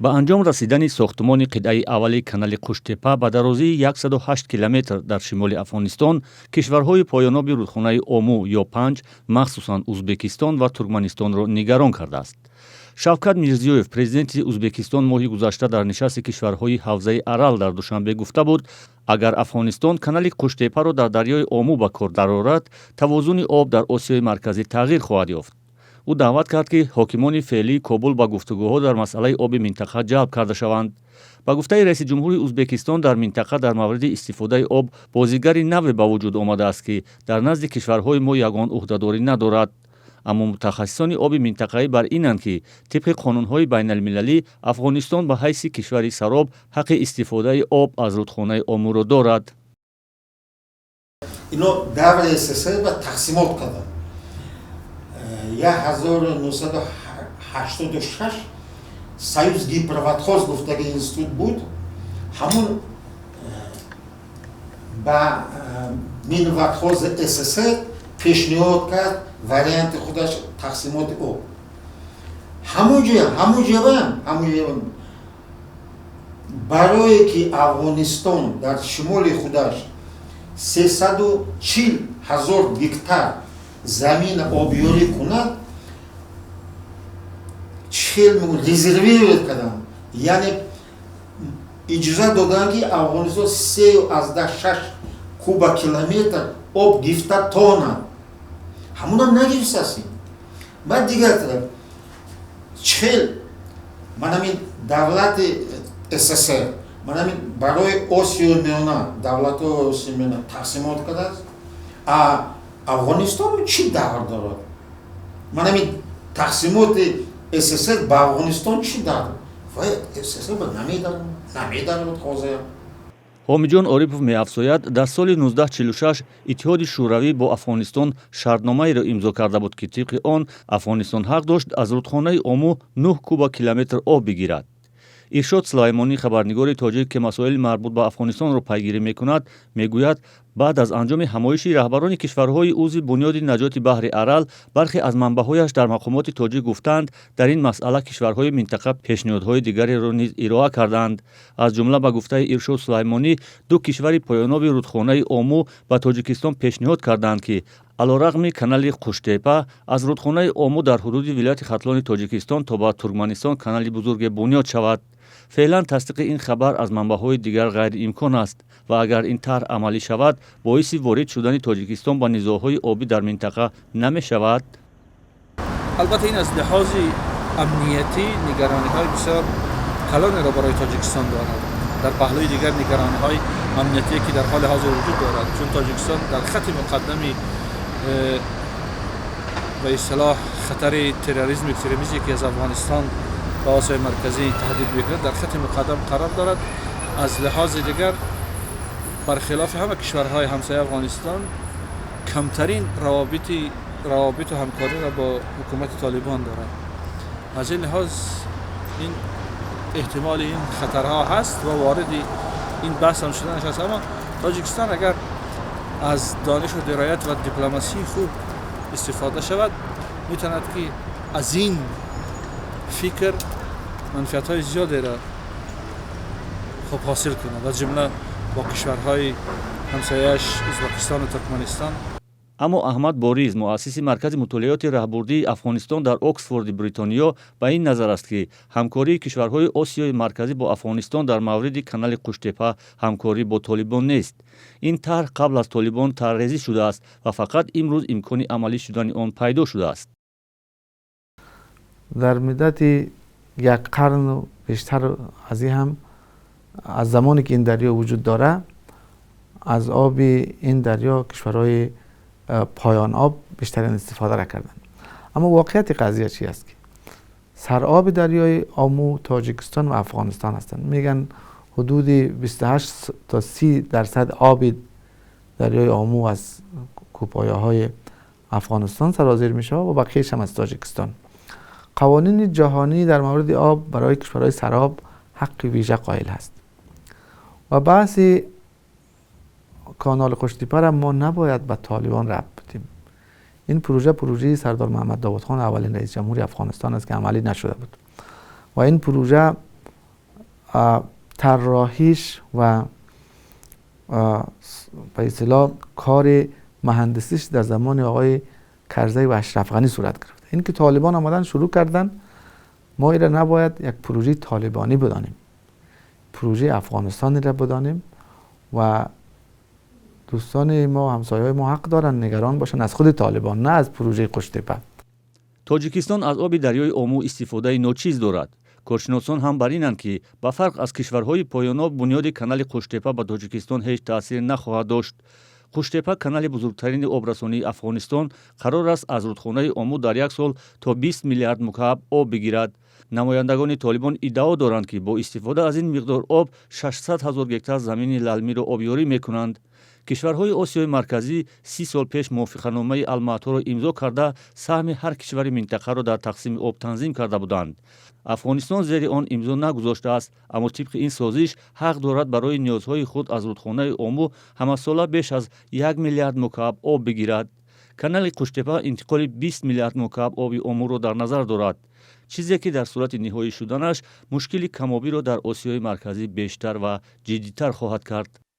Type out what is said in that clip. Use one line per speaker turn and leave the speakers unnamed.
Ба анҷом расидани сохтмони қитъаи аввали канали Қуштепа ба дарозии 108 километр дар шимоли Афғонистон, кишварҳои поёноби рудхонаи Ому ё Панҷ, махсусан Узбекистон ва Туркманистонро нигарон кардааст. Шавкат Мирзиёев, президенти Узбекистон, моҳи гузашта дар нишасти кишварҳои ҳавзаи Арал дар Душанбе гуфта буд, агар Афғонистон канали Қуштепаро дар дарёи Ому ба кор дарорад, тавозуни об дар Осиёи Марказӣ тағйир хоҳад ёфт. Ӯ даъват кард, ки ҳокимони феълии Кобул ба гуфтугӯҳо дар масъалаи оби минтақа ҷалб карда шаванд. Ба гуфтаи раиси ҷумҳури Узбекистон, дар минтақа дар мавриди истифодаи об бозигари наве ба вуҷуд омадааст, ки дар назди кишварҳои мо ягон ӯҳдадорӣ надорад. Аммо мутахассисони оби минтақавӣ бар инанд, ки тибқи қонунҳои байналмилалӣ Афғонистон ба ҳайси кишвари сароб ҳаққи истифодаи об аз рудхонаи Омуро дорад.
Ино давраи СССР ба тақсимот карданд. 1986 Союз гипроводхоз гуфтаги институт буд, ҳамун ба Минводхози СССР пешниҳод кард варианти худаш, тақсимоти об. Ҳамун ҷоям барое ки Афғонистон дар шимоли худаш 340 000 гектар замина обёрӣ кунад, чел резервировать карданд, яъне иҷозат доданд, ки Афғонистон 3,6 куба километр об гифта тонад. Ҳамунам нагирифтастем. Баъд дигар тараф, чел манамин давлати СССР манамин барои Осиёи Миёна, давлатҳои Осиёи Миёна тақсимот кардааст, а Афғонистон чӣ давр дорад? Манамин тақсимоти СССР ба Афғонистон чӣ давр? Вай СССР намедарад ҳозир.
Ҳомиҷон Орипов меафзояд, дар соли 1946 Иттиҳоди Шӯравӣ бо Афғонистон шартномаеро имзо карда буд, ки тибқи он Афғонистон ҳақ дошт аз рудхонаи Ому 9 куба километр об бигирад. Иршод Сулаймонӣ, хабарнигори тоҷик, ки масоили марбут ба Афғонистонро пайгирӣ мекунад, мегӯяд, баъд аз анҷоми ҳамоиши раҳбарони кишварҳои узви Бунёди наҷоти баҳри Арал, бархе аз манбаъҳояш дар мақомоти тоҷик гуфтаанд, дар ин масъала кишварҳои минтақа пешниҳодҳои дигареро низ ироа кардаанд. Аз ҷумла, ба гуфтаи Иршод Сулаймонӣ, ду кишвари поёноби рудхонаи Ому ба Тоҷикистон пешниҳод кардаанд, ки алорағми канали Қуштепа аз рудхонаи Ому дар ҳудуди вилояти Хатлони Тоҷикистон то ба Туркманистон канали бузурге бунёд шавад. Феълан тасдиқи ин хабар аз манбаъҳои дигар ғайриимкон аст ва агар ин тарҳ амалӣ шавад, боиси ворид шудани Тоҷикистон ба низоъҳои обӣ дар минтақа намешавад?
Албатта, ин аз лиҳози амниятӣ нигарониҳои бисёр калонеро барои Тоҷикистон дорад. Дар паҳлӯи дигар нигарониҳои амниятие, ки дар ҳоли ҳозир вуҷуд дорад, чун Тоҷикистон дар хати муқаддами ба истилоҳ хатари терроризму экстремизме, ки аз Афғонистон ба Осиёи Марказӣ таҳдид мекунад, дар хати муқаддам қарор дорад. Аз лиҳози дигар, бархилофи ҳама кишварҳои ҳамсояи Афғонистон, камтарин равобиту ҳамкориро бо ҳукумати Толибон дорад. Аз ин лиҳоз ин эҳтимоли ин хатарҳо ҳаст ва вориди ин баҳс ҳам шуданаш ҳаст. Аммо Тоҷикистон агар аз донишу дироят ва дипломасии хуб истифода шавад, метавонад, ки аз ин фикр манфиатҳои зиёдеро хуб ҳосил кунад, аз ҷумла бо кишварҳои ҳамсояаш Ӯзбекистону Туркманистон.
Аммо Аҳмад Бориз, муассиси Маркази мутолиоти раҳбурдии Афғонистон дар Оксфорди Бритониё, ба ин назар аст, ки ҳамкории кишварҳои Осиёи Марказӣ бо Афғонистон дар мавриди канали Қуштепа ҳамкорӣ бо Толибон нест. Ин тарҳ қабл аз Толибон тарҳрезӣ шудааст ва фақат имрӯз имкони амалӣ шудани он пайдо шудааст.
Дар муддати як қарну бештар аз ин ҳам, аз замоне ки ин дарё вуҷуд дора, аз оби ин дарё кишварҳои поён об бештарин истифода карданд. Аммо воқеияти қазия чи аст, ки сароби дарёи Ому Тоҷикистон ва Афғонистон ҳастанд. Мегӯянд, ҳудуди 28 то 30% оби дарёи Ому аз кӯҳпояҳои Афғонистон саразир мешавад ва бақияш ҳам аз Тоҷикистон. Қавонини ҷаҳонӣ дар мавриди об барои кишварҳои сароб ҳаққи вижа қоил ҳаст ва баҳси канали Қуштепа мо набояд ба Толибон рабт بدیم. این پروژه پروژه سردار محمد داوود خان، اولین رئیس جمهوری افغانستان است که عملی نشده بود و این پروژه طراحیش و به اصطلاح کار مهندسیش در زمان آقای کرزی و اشرف غنی صورت گرفته. این که طالبان آمدن شروع کردن، ما ایره نباید یک پروژه طالبانی بدانیم، پروژه افغانستانی را بدانیم و دوستان ما، همسایه ما حق دارن نگران باشن از خود طالبان، نه از پروژه قوش‌تپه.
Тоҷикистон аз оби дарёи Омӯ истифодаи ночиз дорад. Коршиносон ҳам бар инанд, ки ба фарқ аз кишварҳои поёноб, бунёди канали Қӯштепа ба Тоҷикистон ҳеҷ таъсир нахоҳад дошт. Қӯштепа, канали бузургтарини обрасонии Афғонистон, қарор аст аз рудхонаи Омӯ дар як сол то 20 миллиард мукааб об бигирад. Намояндагони Толибон иддао доранд, ки бо истифода аз ин миқдор об 600 ҳазор гектар замини лалмиро обёрӣ мекунанд. Кишварҳои Осиёи Марказӣ 30 сол пеш мувофиқаномаи Алмааторо имзо карда, саҳми ҳар кишвари минтақаро дар тақсими об танзим карда буданд. Афғонистон зери он имзо нагузоштааст, аммо тибқи ин созиш ҳақ дорад барои ниёзҳои худ аз рудхонаи Омӯ ҳамасола беш аз 1 миллиард мукааб об бигирад. Канали Қӯштепа интиқоли 20 миллиард мукааб оби Омӯро дар назар дорад, чизе ки дар сурати ниҳоӣ шуданаш мушкили камобиро дар Осиёи Марказӣ бештар ва ҷиддитар хоҳад кард.